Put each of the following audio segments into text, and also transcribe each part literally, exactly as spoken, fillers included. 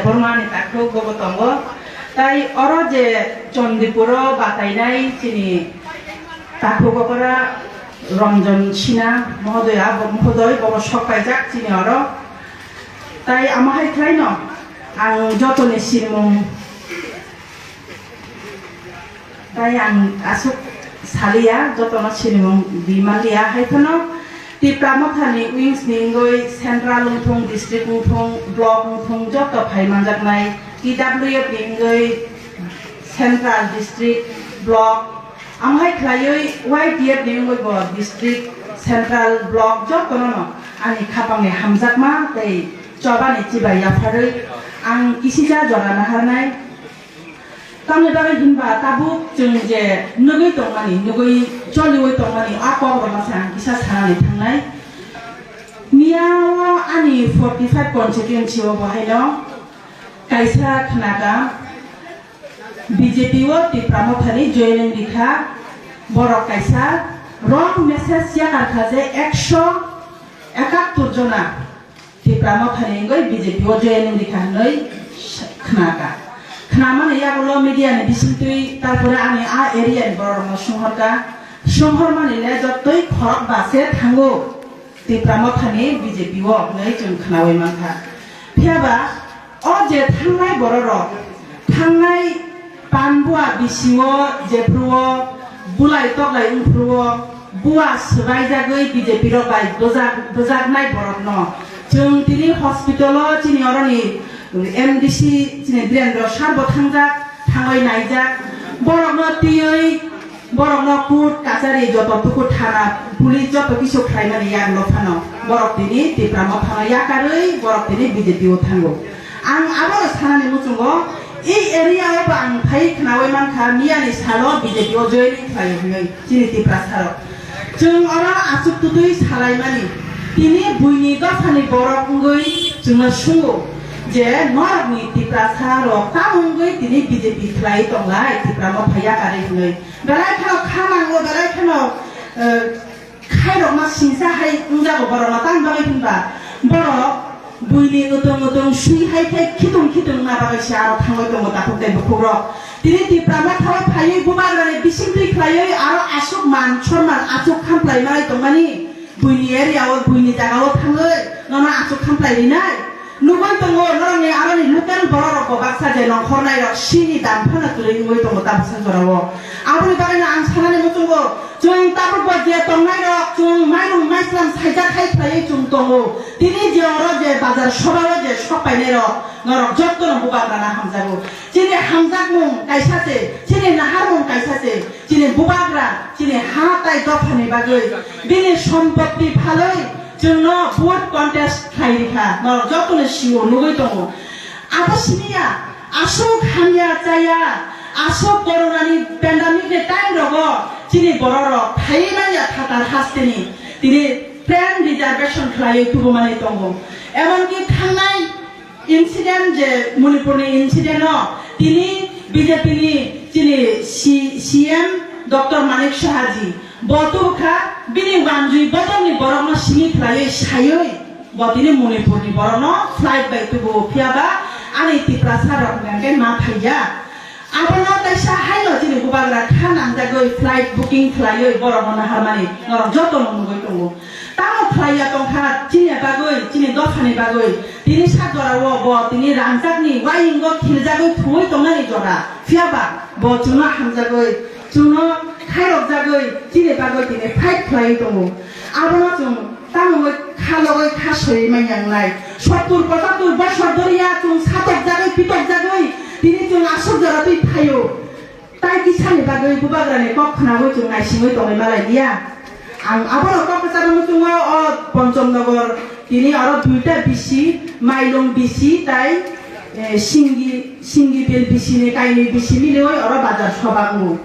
Bormani takhuk bo tongo. Tai oro je Chandipuro batainai chini takhuk okora Ranjan Sinha mohodoya, bo mohodoi bo sok paijak chini oro. Tai amo hai khlaino ang jotoni sinimung Tai ang aswk saliya, jotono sinimung di manliya, hai phano Tipra Mothani wings ni wngwi central wngthung, district wngthung, block wngthung, joto phai manjaknai T W F ni wngwi central, district, block, amo hai khlaiwi Y T F ni wngwi bo district, central, block jotono no ani khapangni hamjakma tei chobani chibai yapharwi ang kisija jora naharnai. Tamni bagwi hinba tabuk chwng je nugwi tongmani, nugwi choliwi tongmani, a kokrokno se ang kisa sanani thangnai. Miyao ani forty five constituency o bo haino kaisa khnaka B J P o Tipra Mothani joining rikha, borok kaisa wrong message yakar kha je ekso ekattor jona Tipra Mothani wngwi B J P o joining rikha hwnwi khna kha. Khnamani yagulo media ni bisingtwi, tarpore ani a area ni borok rokno swnghor kha. Swnghormani le jottoi khorok ba se thango Tipra Mothani B J P o hwnwi chwng khnaui mankha. Phiyaba o je thangnai borok rok, thangnai Panbua bisi o jephru o bulai toklai wngphru o bua swbaijagwi B J P rok bai bwjak-, bwjaknai borokno chwng tini hospital o chini oroni M D C chini Birendra sir bo thangjak, thangwi naijak, borokno twiwi borokno court kachari joto tuku thana police joto kisu khlaimani yaklo phano borok tini Tipra Mothano yakarwi borok tini B J P o thango. Ang abono sanani muchungo, ei area o bo ang phai khnaui mankha, miyani salo B J P o joining khlai hwnwi chini Tiprasa rok. Chwng oro aswk twtwi salaimani, tini buini dophani borok wngwi chwngno sungo je norokni Tiprasa rok tamo wngwi tini B J P khlai tonglai Tipra Motha yakarwi hwnwi. Belai kheno kha nango, belai kheno, eh, khairokma singsa hai wngjago borokno, tamni bagwi hinba borok buini wtwng wtwng swi hai khe khitung khitung wngna bagwi se aro thangwi tongo takhuk tei bukhukrok. Tini Tipra Mothao phaiwi bubagrani bisingtwi khlaiwi aro aswk man sonman aswk khamplai manai tongmani, buini area o buini jaga o thangwi nono aswk khamplai rinai? Nugwi tongo norokni aroni local borok rok bo baksa je nongkhornai rok sini dam phano kwrwi wngwi tongo tabuksa jora o. Aboni bagwi no ang sanani muchungo, chwng tabuk bo je tongnai rok chwng mairum maislam saijak hai khlaiwi chwng tongo. Tini je oro je bazar sobha o je sok painai rok norok jotono bubagrana hamjago. Chini hamjakmung kaisa se, chini naharmung kaisa se. Chini bubagra, chini ha tai dophani bagwi, bini sompoti phalwi chwngno vote contest khlai rikha, norok jotoni sio nugwi tongo. Abo simi ya, aswk hamya chaya, aswk corona ni pandemic ni time rogo chini borok rok phaiwi manya phatar hasteni tini train reservation khlaiwi tubumani tongo. Emonki thangnai incident je Manipur ni incident o tini B J P ni chini C-, C M Doctor Manik Saha ji bo tubukha, bini wanjwi bodol ni borok no simi khlaiwi saiwi bo tini Manipur ni borok no flight bai tubu, phiyaba ani Tiprasa rok hwnkhe ma phaiya. Abono kaisa haino chini bubagra kha nangjagwi flight booking khlaiwi borokno naharmani norok jotono nugwi tongo. Tamo khlaiya tongkha chini bagwi, chini dophani bagwi. Tini sak jorao bo tini rangchakni wayingo khiljagwi thuwi tongnani jora. Phiyaba bo chwngno hamjagwi, chwngno khairokjagwi chini bagwi tini fight khlaiwi tongo. Abono chwng Tamungwi kha logwi kha soi manya wngnai. Sottur pochattur bosor doriya chwng satokjagwi pitokjagwi tini chwng aswk jora twi phaio. Tai kisani bagwi bubagrani kok khnaui chwng naisingwi tongwi malai liya. Ang abono kok kwcharo muchungo o Ponchom Nogor tini oro duita bisi, Mailung bisi tai, eh, Singi, Singi Bil bisini kainwi bisi miliui oro bazar soba wngo.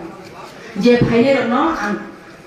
Je phainairokno ang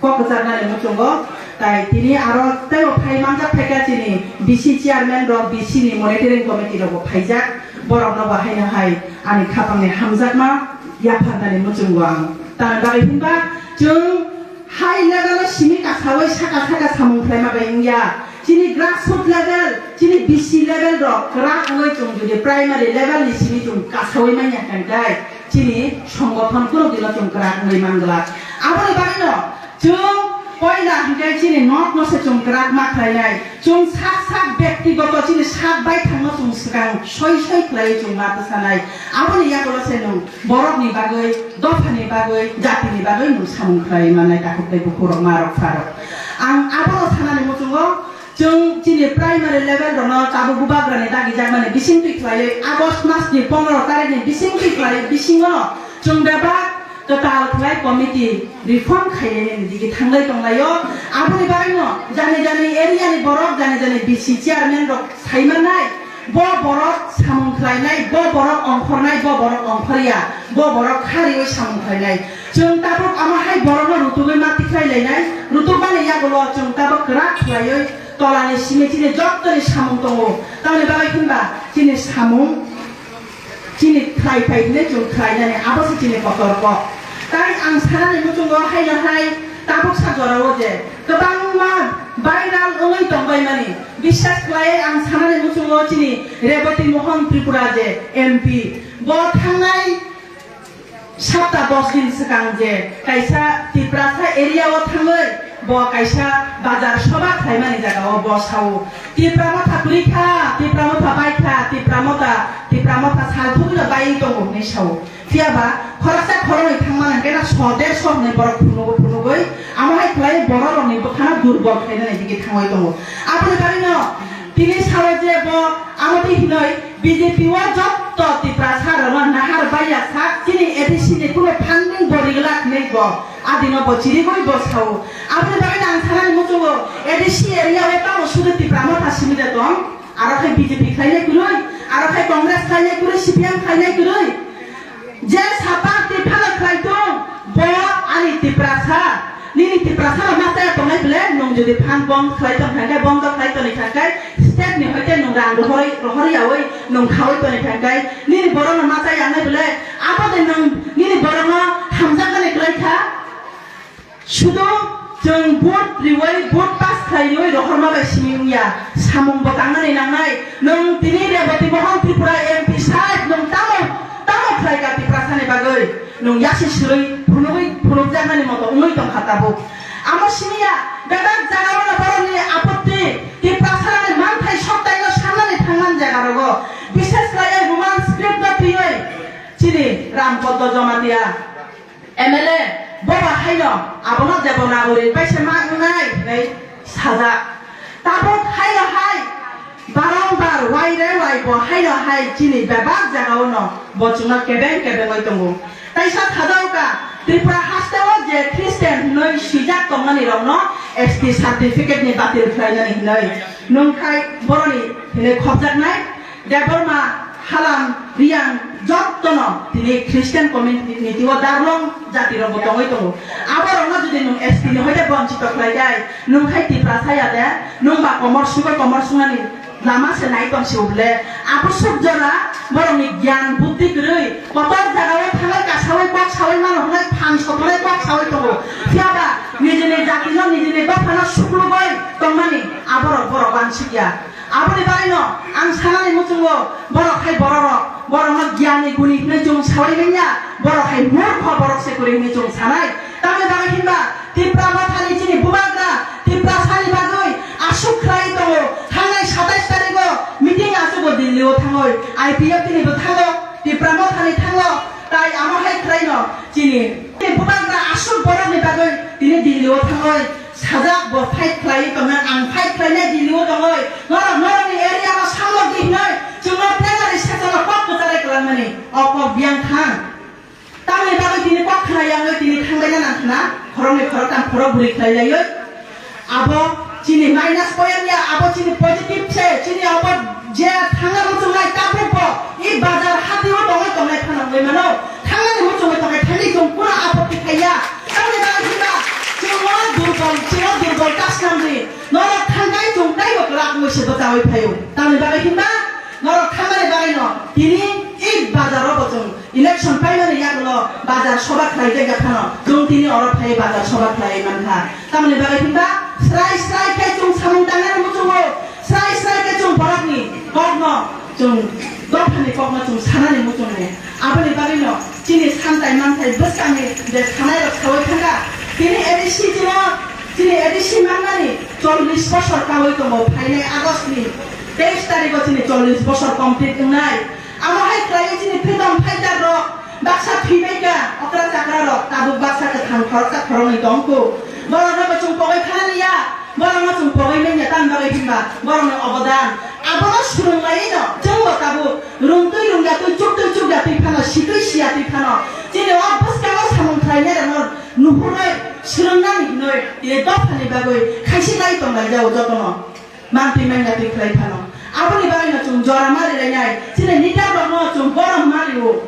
kok kwcharnani muchungo, tai tini aro teibo phai manjak phaikha chini B C chairman rok, B C ni monitoring committee rok bo phaijak, borok no bo haino hai ani khapang ni hamjakma yapharnani muchungo ang. Tamni bagwi hinba chwng high level o simi kasawi saka saka samung khlaima bai wngya. Chini grassroots level, chini B C level rok kwrak wngwi chwng jodi primary level ni simi chwng kasawi manya hwnkhe chini songothon kunu dino chwng kwrak wngwi manglak. Aboni bagwino chwng poila hwnkhe chini nok no se chwng kwrak ma khlainai. Chwng sak sak byaktigoto chini sak baithangno chwng swkang soi soi khlaiwi chwng ma twsanai. Aboni yagulo se nwng borokni bagwi, dophani bagwi, jatini bagwi nwng samung khlaiwi mannai takhuk tei bukhurok, marok, pharok. Ang abono sanani muchungo, chwng chini primary level rokno tabuk bubagrani dagijakmani bisingtwi khlaiwi August masni pondro tarikni bisingtwi khlaiwi bisingo chwng bebak kwtal khlai committee reform khainani digi thanglai tonglaio. Aboni bagwino jani jani area ni borok, jani jani B C chairman rok saimanai, bo borok samung khlainai, bo borok ongkhornai, bo borok ongkhorya, bo borok khariwi samung khlainai. Chwng tabuk amo hai borokno rutugwi ma tikhlai lainai, rutubani yagulo chwng tabuk kwrak khlaiwi tolani simi chini jottoni samung tongo. Tamoni bagwi hinba chini samung chini khlai phai hwnwi chwng khlainani abo se chini kotor kok. Tai ang sanani muchungo haino hai tabuk sa jorao je kwbangma viral wngwi tongbaimani. Biswas khlaiwi ang sanani muchungo chini Reboti Mohan Tripura je M P, bo thangnai sapta dos din swkang je kaisa Tiprasa area o thangwi bo kaisa bazar soba khlaimani jaga o bo sao, "Tipra motha kwrwi kha, Tipra motha bai kha, Tipra motha, Tipra motha sal thugwi no bai tongo," hwnwi sao. Phiya ba khoroksa khoroknwi thangmani hwnkhe na so derso hwnwi borok phunugo, phunugwi amo hai khlai borok rokni bwkhano durbol khlainani digi thangwi tongo. Aboni bagwino tini sao je bo amo twi hwnwi B J P o jotto Tiprasa rokno nahar baiya sak, chini A D C ni kuno funding bo rigwlak hinwi bo adino bo chirigwi bo sao. Aboni bagwi ang sanani muchungo A D C area o tamo sudu Tipra motha simi de tong, aro khe B J P khlainai kwrwi, aro khe Congress khlainai kwrwi, C P M khlainai kwrwi. Je sapak tei phalak khlai tong, bo ani Tiprasa. Nini Tiprasa rok ma chaya tongnai bwle, nwng jodi phan bong khlai tong kha khe, bong khlai toni kha khe, state ni hoite nwng rang rohorwi, rohorwi yaui nwng khaui toni kha khe, nini borok no ma chaya wngnai bwle, abo de nwng nini borok no hamjakmani kwlai kha. Sudu chwng vote riwi, vote pass khlaiwi rohorma bai simi wngya, samung bo tangnani nangnai. Nwng tini Reboti Mohan Tripura M P side nwng tamo, tamo khlai kha Tiprasani bagwi? Nwng yasi sirwi phunugwi, phunukjaknani moto wngwi tong kha tabuk. Amo simi ya, bebak jaga o no borokni apotti, Tiprasani manthai soktaino sannani thangmani jaga rogo, bishes khlaiwi Roman script no twiwi chini Ram Poddo Jamatia M L A bo ba haino abono Devanagari paisa ma wngnai hinwi sajak. Tabuk haino hai barongbar wai re wai bo haino hai chini bebak jagao no bo chwngno kebeng kebengwi tongo. Taisa sajao ka Tripura hasteo je Christian hinwi swijak tongmani rokno S T certificate ni batil khlainani hinwi nwng khai boroni hinwi khopjaknai. Debbarma, Halam, Riyang, jottono tini Christian community o Darlong jati rokbo tongwi tongo. Aborokno jodi nwng S T ni hoite bonchito khlai dai, nwng khai Tiprasa ya de, nwng ba komor sugo komor sungani lama se nai tong se uble. Abusuk jora borokni gyan buddhi kwrwi, kotor jagao thanglai kasawi kok sawi mano hwnwi phan sotonai kok sawi tongo. Phiyaba nijini jatino, nijini dophano suklugwi tongmani aborok borok wansikya. Aboni bagwino ang sanani muchungo borok hai bororok, borokno giyani guni hinwi chwng sawi manya, borok hai murkho borok se kwrwi hinwi chwng sanai. Tamni bagwi hinba Tipra mothani chini bubagra Tiprasani bagwi aswk khlai tongo. Thangnai satais tarigo meeting achugo Delhi o thangoi, I P F T ni bo thango, Tipra mothani thango, tai amo hai khlaino chini bubagra aswk borokni bagwi tini Delhi o thangoi. Sajak bo fight khlai tongna, ang fight khlainai Delhi o tongoi. Norok norokni area no samlok di hinoi chwngno plenary session o kok kwchalai kwlangmani o kok biyang thang. Tamni bagwi tini kok khna yangwi tini thangbaina nang khna, khoroknwi khoroktham khorok bwrwi khlai laioi. Abo chini minus point ya, abo chini positive se, chini abo je thangna muchungnai tabuk bo i bazar hati o tongoi tongnai phano wngwi mano. Thangnani muchungwi tongkhe thangdi chwng kuno apatti khaiya. Tamni bagwi hinba chwngno durbol, chwngno durbol ta swnamdi. Norok thangkhai chwng teibo kwrak wngwi se bwchaui phaio. Tamni bagwi hinba norok thangmani bagwino tini i bazaro bo chwng election paimani yagulo bazar soba khlai tei phano chwng tini oro phai bazar soba khlai mankha. Tamoni bagwi hwnba srai srai khe chwng samung tangnani muchungo, srai srai khe chwng borokni kokno, chwng dophani kokno chwng sanani muchungo. Aboni bagwino chini santai manthai bwskangni je sanai rok sawi thangkha, tini A D C chino, chini A D C manmani chollish bosor kawi tongo, phainai August ni teis tarigo chini chollish bosor complete wngnai. Amo hai khlaiwi chini freedom fighter rok baksa thwibaikha, okra chakra rok tabuk baksa kwthang khoroksa khoroknwi tongkhu. Borokno bo chwng pogwi khanani ya, borokno chwng pogwi manya tamni bagwi hwnba borokni obodan. Abono swrwng laiwi no chwngbo tabuk rwngtwi rwngya twi chuktwi chukya twi phano sitwi siya twi phano chini o bwskango samung khlainai rokno nuhurwi swrwngnani hinwi tini dophani bagwi khaisi lai tonglaijao jotono. Mantwi manya twi khlai phano. Aboni bagwino chwng jora mari lainai. Chini leader rokno chwng borom mario.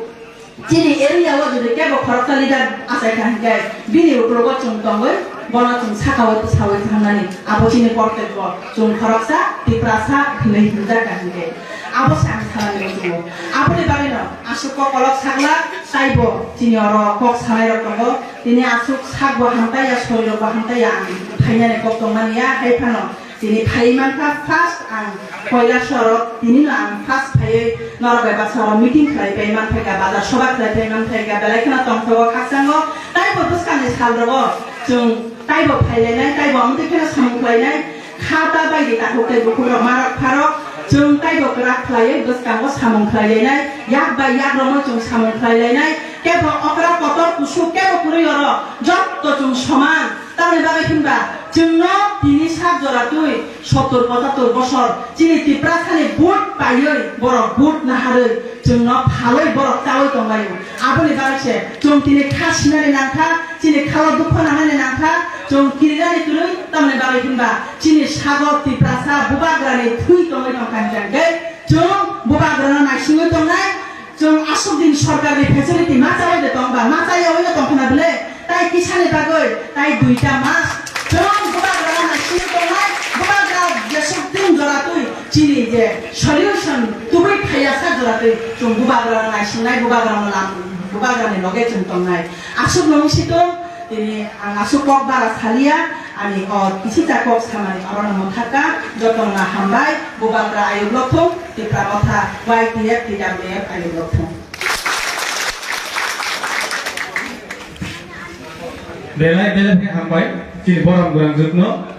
Chini area o jodi kebo khoroksa leader achai kha hinkhe bini uklogo chwng tongwi bono chwng saka o sawi thangnani. Abo chini kortobbo. Chwng khoroksa Tiprasa hinwi hwnjak kha hinkhe. Abo se ang sanani muchungo. Aboni bagwino aswk kok kolok sakla taibo chini oro kok sanai rok tongo. Tini aswk sakbo hamtaiya, sorirokbo hamtaiya ang phainani kok tongmani ya hai phano. Tini phaiwi mankha first ang Kailasoro, tinino ang first phaiwi norok bai baksa oro meeting khlai pai mankha, bazar soba khlai pai mankha, belai kheno tongthogo khakchango, taibo bwskangni salrogo chwng taibo phailainai, taibo amtwi kheno samung khlainai, kha ta bai di takhuk tei bukhuk rok, ma rok, pha rok, chwng taibo kwrak khlaiwi bwskango samung khlailainai, yak bai yak rokno chwng samung khlailainai, kebo okra kotor kusuk kebo kwrwi oro jotto chwng soman. Tamni bagwi hwnba chwngno tini sak jora twi sottor pochator bosor chini Tiprasani vote paiwi borok vote naharwi chwngno phalwi borok chawi tonglaio. Aboni bagwi se chwng tini kha sinani nangkha, chini khalo dukho nangnani nangkha, chwng kirinani kwrwi tamni bagwi hwnba chini sago Tiprasa bubagrani thwi tongwi tongkha hinkhe chwng bubagrano naisingwi tongnai. Chwng aswk din sorkarni facility ma chawi de tong ba, ma chaya oi no tong khna bwle, tai kisani bagwi, tai duita mas. Chwng bubagrano naisingwi tongnai, bubagra jeswk din jora twi chini je solution tubui phaiya sa jora twi chwng bubagrano naisingnai, bubagrano lam, bubagrani loge chwng tongnai. Aswk no wng si tong. Tini ang aswk kok bara salia, ani o kisi ta kok samani orono mwthaka, jotono hambai, bubagra ayuk lokthung, Tipra Motha, Y T F, T W F ayuk lokthung. Belai belai khe hambai, chini borom gwnang jwkno.